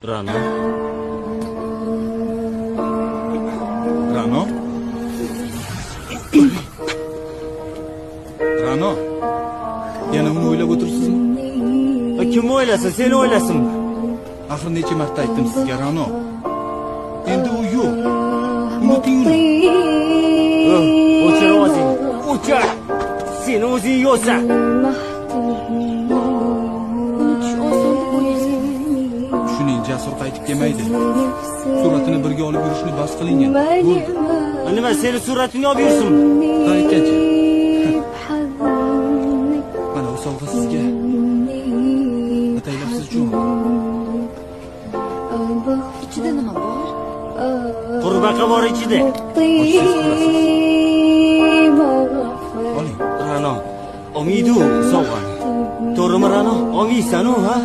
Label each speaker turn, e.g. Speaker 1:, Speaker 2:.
Speaker 1: Ra'no.
Speaker 2: Ra'no? Ra'no? Yana uni o'ylab o'tiribsizmi?
Speaker 1: Kim o'ylasin, seni o'ylasinmi?
Speaker 2: Axir necha marta aytdim sizga, Ra'no. Endi u yo'q. Unuting uni.
Speaker 1: O'chir ovozingni. O'chir. Seni o'zing yo'qsan.
Speaker 3: Unutish oson deb o'ylaysizmi?
Speaker 2: Tushuning, Jasur qaytib kelmaydi. Suratini birga olib yurishni bas qiling endi. Bo'ldi.
Speaker 1: Nima, seni suratingni olib yursinmi?
Speaker 2: Ha, aytgancha. Mana bu sovg'a sizga. Ataylab siz uchun oldim.
Speaker 3: Ichida nima bor?
Speaker 1: Qurbaqa bor ichida.
Speaker 2: Ochsangiz ko'rasiz. Oling.
Speaker 1: Ra'no, olmaydi u sovg'ani. To'g'rimi, Ra'no? Olmaysan-u, ha?